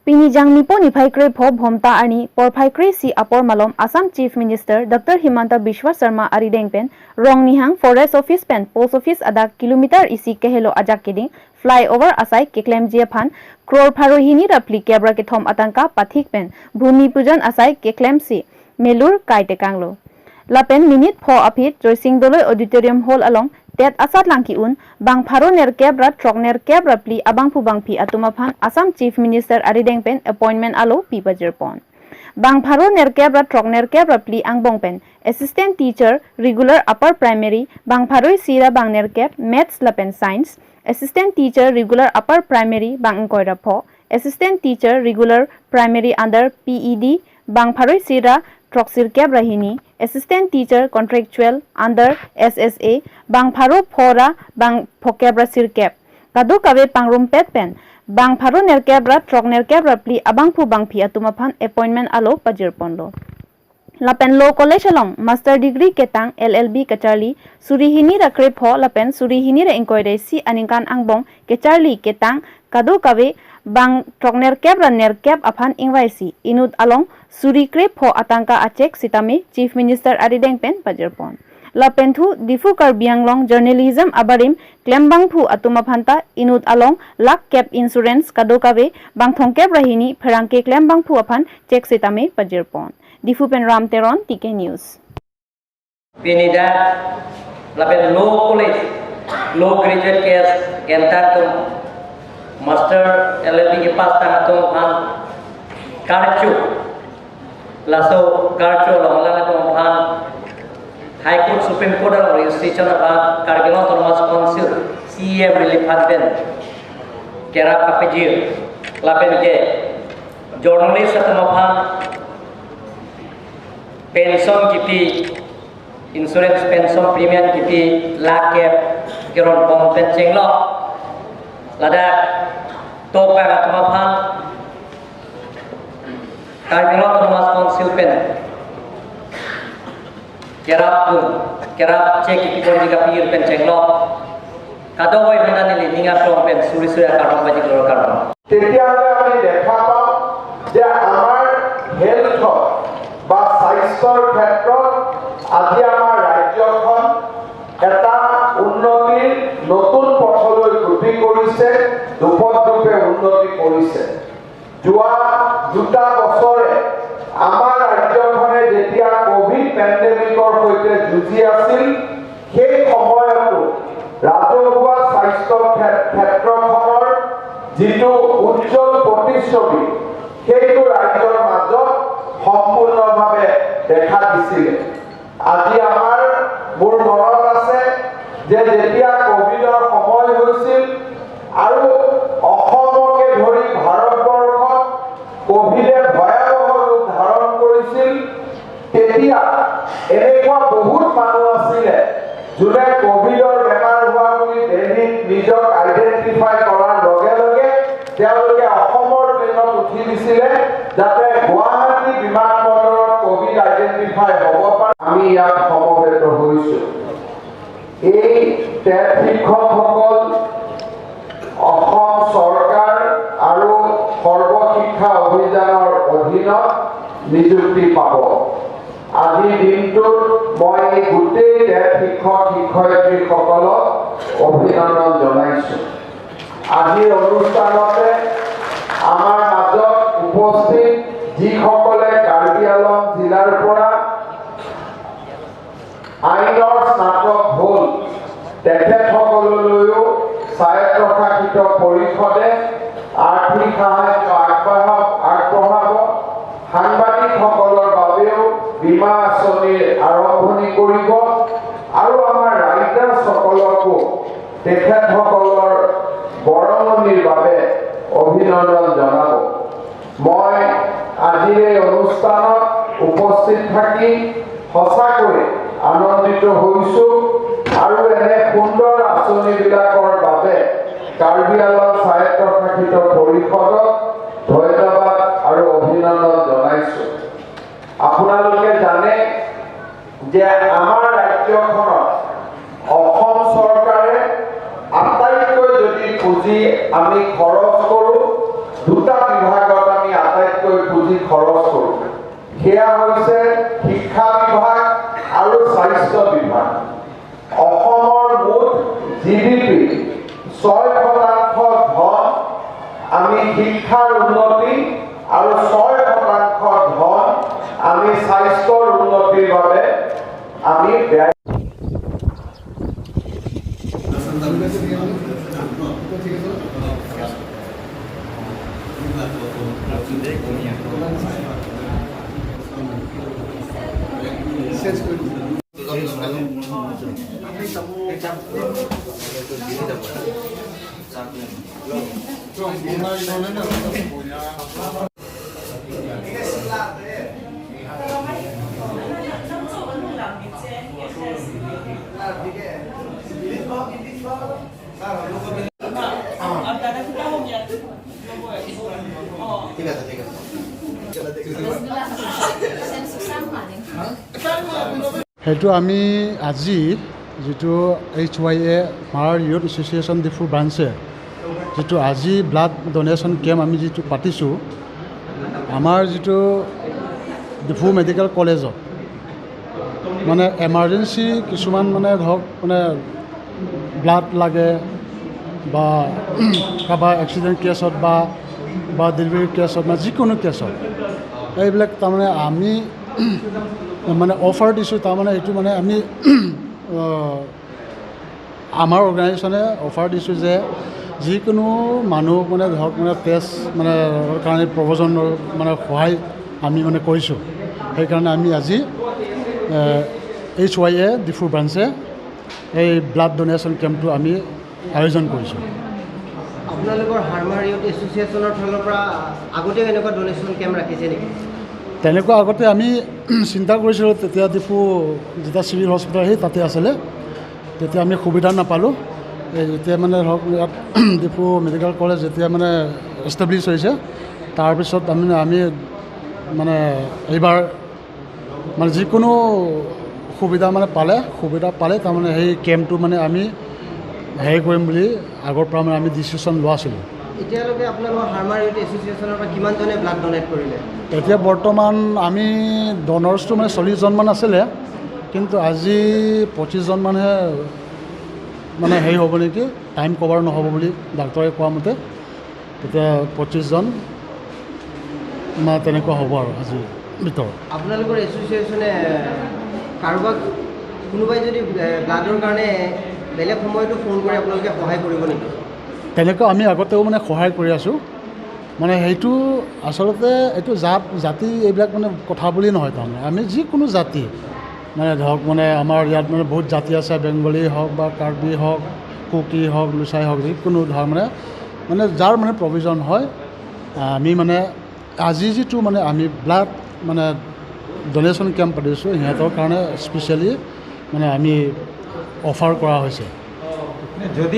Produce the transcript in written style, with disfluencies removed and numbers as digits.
Pinijang Nipo Niphai Kre Pho Bhomta Ani Porphai Kre Si Apor Malom Assam Chief Minister Dr. Himanta Biswa Sarma Arideng Pen Rong Nihang Forest Office Pen Post Office Adak Kilometer Isi Kehelo Ajak Kiding Flyover Asai Keklem Jia Phan Crore Pharohini Rapli Kebra Ke Thom Atangka Pathik Pen Bhumi Pujan Asai Keklem Si Melur Kaite Kanglo Lapen Minute Pho Apit Joysing Doloi Auditorium Hall along Tet asat langki un bang pharo ner kebra trok ner kebra pli abang phu bang phi atuma phan Assam Chief Minister Arideng pen appointment alo pi bajir pon bang pharo ner kebra trok ner kebra pli angbong pen assistant teacher regular upper primary bang pharoi sira bang ner keb maths lapen science assistant teacher regular upper primary bang koira pho assistant teacher regular primary under PED bang pharoi sira Troxir Keb Rahini, Assistant Teacher Contractual under SSA, Bang Pharo Phora, Bang Phokebra Sir Keb. Kadu Kawe Pangrum Pet Pen, Bang Pharo Ner Kebra, Trok Ner Kebra Pli, Abang Phu Bang Phi Atumaphan Appointment Alo Pajir Ponlo. Lapen Law College along Master Degree Ketang LLB Kacharli, Surihini ra Krep Ho Lapen Surihini ra Inquiry Si Aningkan Angbong Kecharli Ketang Kadu Kawe Bang Trokner Keb ra Ner Keb Aphan Ingwai Si Inut along Suri Krep Ho Atangka Achek Sitame Chief Minister Arideng Pen Pajerpon. Lapen Thu Difu Karbianglong Journalism Abarim Klembang Phu Atumapanta Inut along Lak Keb Insurance Kadu Kawe Bang Thong Keb Rahini Pherangke Klembang Phu Aphan Chek Sitame Pajerpon. Difu Pen Ram Teron TK News. Pinida lapen law college law graduate case enter to master LLB ke pass tang tum han karchu laso karchu long lang tum han High Court Supreme Court of registration of Karbi Autonomous Council CM relief fund pen kera kapejir lapen ke journalist atum han pension kipi insurance pension premium kipi lakh ke keron bom pen chenglo lada to pa atma phan Karbi Autonomous Council pen kerap pun kerap che kipi kon diga pir pen chenglo kado hoi benda nili ninga from pen suri suri karon baji klor karon. তেতিয়াহ'লে আমি দেখা পাওঁ যে আমাৰ হেল্থত বা স্বাস্থ্যৰ ক্ষেত্ৰত আজি আমাৰ ৰাজ্যখন এটা উন্নতিৰ নতুন পথলৈ গতি কৰিছে, দোপতদোপে উন্নতি কৰিছে। যোৱা 2টা বছৰে আমাৰ ৰাজ্যখনে যেতিয়া কভিড পেণ্ডেমিকৰ সৈতে যুঁজি আছিল, সেই সময়তো ৰাজহুৱা স্বাস্থ্য ক্ষেত্ৰখনৰ যিটো উজ্জ্বল প্ৰতিচ্ছবি সেইটো ৰাজ্যৰ মাজত সম্পূৰ্ণভাৱে দেখা দিছিলে। আজি আমাৰ মোৰ মনত আছে যে যেতিয়া কভিডৰ সময় হৈছিল আৰু অসমকে ধৰি ভাৰতবৰ্ষত কভিডে ভয়াৱহ ৰূপ ধাৰণ কৰিছিল, তেতিয়া এনেকুৱা বহুত মানুহ আছিলে যোনে কভিডৰ বেমাৰ হোৱা বুলি দিল্লীত নিজক আইডেণ্টিফাই কৰাৰ লগে লগে তেওঁলোকে অসমৰ প্লেনত উঠি দিছিলে যাতে গুৱাহাটী বিমানবন্দৰত কভিড আইডেণ্টিফাই হ'ব পাৰে। আমি ইয়াত সমবেত হৈছো। এই টেট শিক্ষকসকল অসম চৰকাৰ আৰু সৰ্বশিক্ষা অভিযানৰ অধীনত নিযুক্তি পাব। আজিৰ দিনটোত মই এই গোটেই টেট শিক্ষক শিক্ষয়িত্ৰীসকলক অভিনন্দন জনাইছো। আজিৰ অনুষ্ঠানতে আমাৰ মাজত উপস্থিত যিসকলে কাৰ্বি আংলং জিলাৰ পৰা আইনৰ স্নাতক হ'ল, তেখেতসকললৈও স্বায়ত্তশাসিত পৰিষদে আৰ্থিক সাহায্য আগবঢ়াব। সাংবাদিকসকলৰ বাবেও বীমা আঁচনিৰ আৰম্ভণি কৰিব আৰু আমাৰ ৰাইটাৰ্ছসকলকো তেখেতসকলৰ বৰঙণিৰ বাবে অভিনন্দন জনাব। মই আজিৰ এই অনুষ্ঠানত উপস্থিত থাকি সঁচাকৈ আনন্দিত হৈছো আৰু এনে সুন্দৰ আঁচনিবিলাকৰ বাবে কাৰ্বি আংলং স্বায়ত্তশাসিত পৰিষদক ধন্যবাদ আৰু অভিনন্দন জনাইছো। আপোনালোকে জানে যে আমাৰ ৰাজ্যখনত অসম চৰকাৰে আটাইতকৈ যদি পুঁজি আমি খৰচ কৰোঁ, দুটা বিভাগত সেয়া হৈছে শিক্ষা বিভাগ আৰু স্বাস্থ্য বিভাগ। অসমৰ মুঠ জিডিপি 6% ধন আমি শিক্ষাৰ উন্নতি আৰু 6% ধন আমি স্বাস্থ্যৰ উন্নতিৰ বাবে আমি ব্যয়। সেইটো আমি আজি যিটো HYA Hmar youth association Diphu ব্ৰাঞ্চে যিটো আজি ব্লাড ডনেশ্যন কেম্প আমি যিটো পাতিছোঁ, আমাৰ যিটো ডিফু মেডিকেল কলেজত মানে এমাৰ্জেঞ্চি কিছুমান মানে ধৰক মানে ব্লাড লাগে বা কাৰোবাৰ এক্সিডেণ্ট কেছত বা ডেলিভাৰী কেছত বা যিকোনো কেছত এইবিলাক তাৰমানে আমি মানে অফাৰ দিছোঁ। তাৰমানে এইটো মানে আমি আমাৰ অৰ্গেনাইজেশ্যনে অফাৰ দিছোঁ যে যিকোনো মানুহ মানে ধৰক মানে টেষ্ট মানে কাৰণে প্ৰয়োজনৰ মানে সহায় আমি মানে কৰিছোঁ। সেইকাৰণে আমি আজি HYA Diphu ব্ৰাঞ্চে এই ব্লাড ডনেশ্যন কেম্পটো আমি আয়োজন কৰিছোঁ। আপোনালোকৰ হাৰমাৰ ইউথ এছ'চিয়েশ্যনৰ ফালৰ পৰা আগতেও এনেকুৱা ডনেশ্যন কেম্প ৰাখিছে নেকি? তেনেকুৱা আগতে আমি চিন্তা কৰিছিলোঁ, তেতিয়া ডিফু যেতিয়া চিভিল হস্পিটেল সেই তাতে আছিলে, তেতিয়া আমি সুবিধা নাপালোঁ। এই যেতিয়া মানে ধৰক ইয়াত ডিফু মেডিকেল কলেজ যেতিয়া মানে এষ্টাব্লিছ হৈছে, তাৰপিছত আমি মানে এইবাৰ মানে যিকোনো সুবিধা মানে পালে তাৰমানে সেই কেম্পটো মানে আমি হেৰি কৰিম বুলি আগৰ পৰা মানে আমি ডিচিশ্যন লোৱা আছিলোঁ। এতিয়ালৈকে আপোনালোকৰ হাৰমাৰ ইউথ এছ'চিয়েশ্যনৰ পৰা কিমানজনে ব্লাড ডনেট কৰিলে? এতিয়া বৰ্তমান আমি ডনাৰ্ছটো মানে 40জনমান আছিলে, কিন্তু আজি 25জনমানহে মানে হেৰি হ'ব নেকি, টাইম কভাৰ নহ'ব বুলি ডাক্তৰে কোৱা মতে, তেতিয়া 25জন মানে তেনেকুৱা হ'ব আৰু আজিৰ ভিতৰত। আপোনালোকৰ এছ'চিয়েশ্যনে কাৰোবাক কোনোবাই যদি ব্লাডৰ কাৰণে বেলেগ সময়তো ফোন কৰি আপোনালোকে সহায় কৰিব নেকি? তেনেকুৱা আমি আগতেও মানে সহায় কৰি আছোঁ। মানে সেইটো আচলতে এইটো জাত জাতি এইবিলাক মানে কথা বুলি নহয়, তাৰমানে আমি যিকোনো জাতি মানে ধৰক মানে আমাৰ ইয়াত মানে বহুত জাতি আছে, বেংগলী হওক বা কাৰ্বি হওক, কুকি হওক, লুচাই হওক, যিকোনো ধৰক মানে মানে যাৰ মানে প্ৰয়োজন হয় আমি মানে আজি যিটো মানে আমি ব্লাড মানে ডনেশ্যন কেম্প পাতিছোঁ সিহঁতৰ কাৰণে স্পেচিয়েলি মানে আমি অফাৰ কৰা হৈছে। যদি